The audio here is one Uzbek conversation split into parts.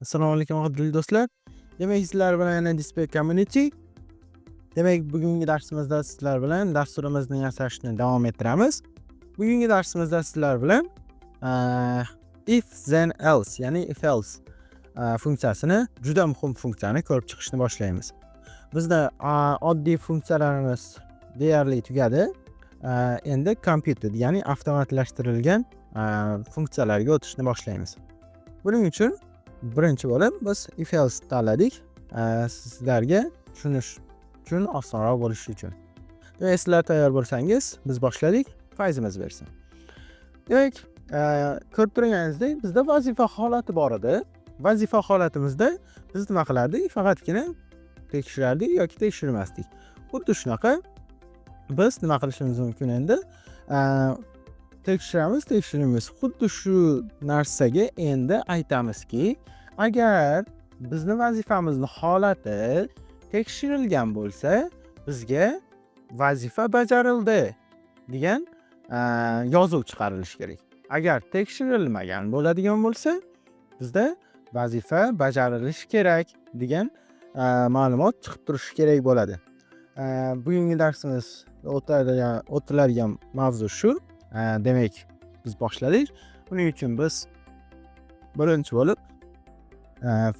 Assalomu alaykum, qadrli do'stlar. Demak, sizlar bilan yana Display Community. Demak, bugungi darsimizda sizlar bilan dasturimizni yasashni davom ettiramiz. Bugungi darsimizda sizlar bilan if then else, ya'ni if else funksiyasini, juda muhim funksiyani ko'rib chiqishni boshlaymiz. Bizda oddiy funksiyalarimiz deyarli tugadi. Endi computed, ya'ni avtomatlashtirilgan funksiyalarga o'tishni boshlaymiz. Buning uchun birinchi bo'lib biz if else tanladik. Sizlarga tushunish uchun osonroq bo'lishi uchun. Demak, sizlar tayyor bo'lsangiz, biz boshladik. Fayzimiz bersin. Demak, ko'rib turganingizdek, bizda vazifa holati bor edi. Vazifa holatimizda biz nima qilardik? Faqatgina tekshirardik yoki tekshirmasdik. Xuddi shunaqa biz nima qilishimiz mumkin endi? Tekshiramiz, tekshiramiz. Xuddi shu narsaga endi aytamizki, agar bizni vazifamizni holati tekshirilgan bo'lsa, bizga "vazifa bajarildi" degan yozuv chiqarilishi kerak. Agar tekshirilmagan bo'ladigan bo'lsa, bizda "vazifa bajarilishi kerak" degan ma'lumot chiqib turishi kerak bo'ladi. Bugungi darsimiz o'tiladigan mavzu shu. Demak, biz boshladik. Buning uchun biz birinchi bo'lib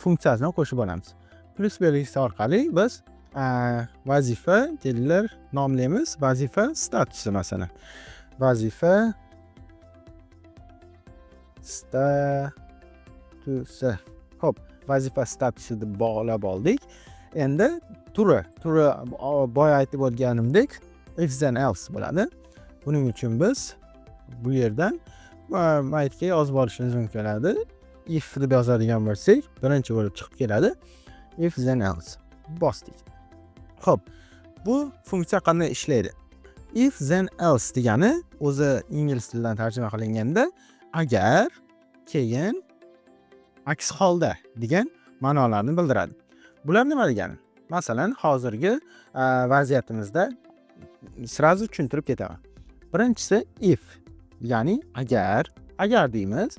funksiyasini qo'shib olamiz. Plyus belgisi orqali biz vazifa dedilar nomlaymiz. Vazifa statusi, masalan. Vazifa statusi. Xo'p, vazifa statusi deb bog'lab oldik. Endi turi boya aytib o'tganimdek, if then else bo'ladi. Buning uchun biz bu yerdan maytga yozib olishimiz mumkin bo'ladi. If deb yozadigan bo'lsak, birinchi bo'lib chiqib keladi. If then else bosdik. Xo'p, bu funksiya qanday ishlaydi? If then else degani o'zi ingliz tilidan tarjima qilinganda agar, keyin, aks holda degan ma'nolarni bildiradi. Bular nima degani? Masalan, hozirgi vaziyatimizda сразу tushuntirib ketaman. Birinchisi if, ya'ni agar, agar deymiz.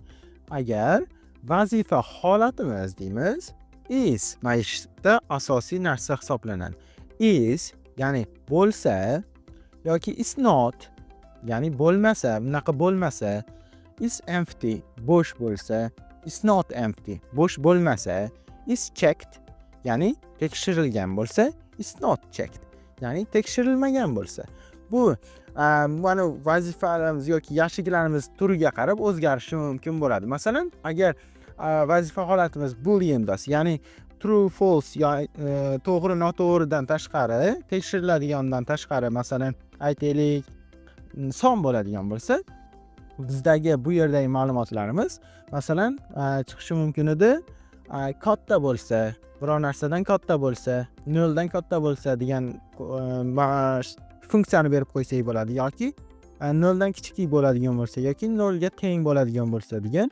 Agar vazifa holatimiz deymiz, is mana shu yerda asosiy narsa hisoblanadi. Is, ya'ni bo'lsa, yoki is not, ya'ni bo'lmasa, bunaqa bo'lmasa, is empty, bo'sh bo'lsa, is not empty, bo'sh bo'lmasa, is checked, ya'ni tekshirilgan bo'lsa, is not checked, ya'ni tekshirilmagan bo'lsa. Bu mana vazifalarimiz yoki yashiklarimiz turiga qarab o'zgarishi mumkin bo'ladi. Masalan, agar vazifa holatimiz boolean bo'lsa, ya'ni true, false yo to'g'ri, noto'g'ridan tashqari, tekshiriladigandan tashqari, masalan, aytaylik, son bo'ladigan bo'lsa, bizdagi bu yerdagi ma'lumotlarimiz, masalan, chiqishi mumkin edi, katta bo'lsa, biror narsadan katta bo'lsa, noldan katta bo'lsa degan funksiyani berib qo'ysak bo'ladi yoki noldan kichik bo'ladigan bo'lsa yoki nolga teng bo'ladigan bo'lsa degan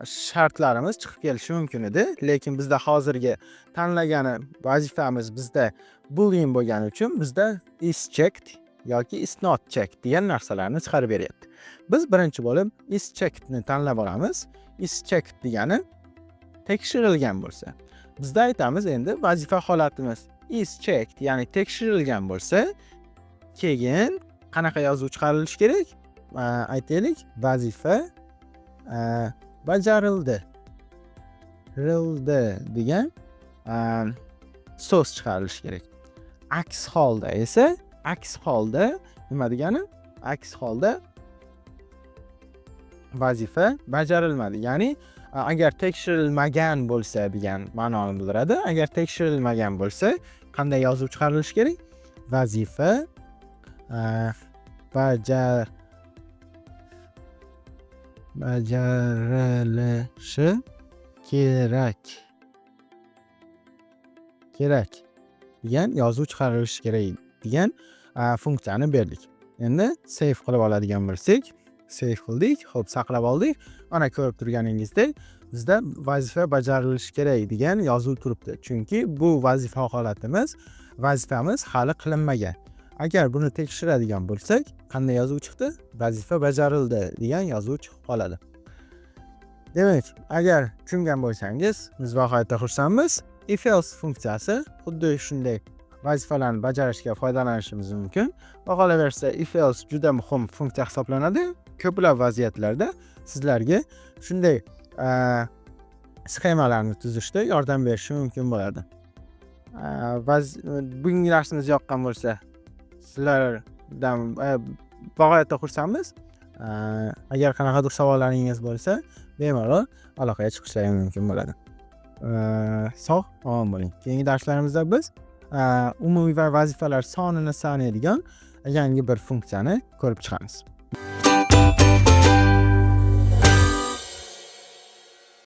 shartlarimiz chiqib kelishi mumkin edi. Lekin bizda hozirgi tanlagani vazifamiz bizda boolean bo'lgani uchun bizda is checked yoki is not checked degan narsalarni chiqarib beryapti. Biz birinchi bo'lib is checked ni tanlab olamiz. Is checked degani tekshirilgan bo'lsa. Bizda aytamiz endi, vazifa holatimiz is checked, ya'ni tekshirilgan bo'lsa, keyin qanaqa yozuv chiqarilishi kerak? Aytaylik, vazifa bajarildi rildi degan so'z chiqarilishi kerak. Aks holda esa, aks holda nima degani? Aks holda vazifa bajarilmadi, ya'ni agar tekshirilmagan bo'lsa degan ma'noni bildiradi. Agar tekshirilmagan bo'lsa, qanday yozuv chiqarilishi kerak? Vazifa bajarilishi kerak degan yozuv chiqarilishi kerak degan funksiyani berdik. Endi save qilib oladigan bo'lsak, save qildik, xo'p, saqlab oldik. Mana, ko'rib turganingizdek, bizda "vazifa bajarilishi kerak" degan yozuv turibdi, chunki bu vazifa holatimiz, vazifamiz hali qilinmagan. Agar buni tekshiradigan bo'lsak, qanday yozuv chiqdi? "Vazifa bajarildi" degan yozuv chiqib qoladi. Demak, agar tushungan bo'lsangiz, biz bag'oyatda xursandmiz. If else funksiyasi xuddi shunday vazifalarni bajarishga foydalanishimiz mumkin va qolaversa, if else juda muhim funksiya hisoblanadi. Ko'plab vaziyatlarda sizlarga shunday sxemalarni tuzishda yordam berishi mumkin bo'ladi. Bugungi darsimiz yoqqan bo'lsa, sizlardan bag'oyatda xursandmiz. Agar qanaqadir savollaringiz bo'lsa, bemalol aloqaga chiqishlaring mumkin bo'ladi. Sog' omon bo'ling. Keyingi darslarimizda biz umumiy vazifalar sonini sanaydigan yangi bir funksiyani ko'rib chiqamiz.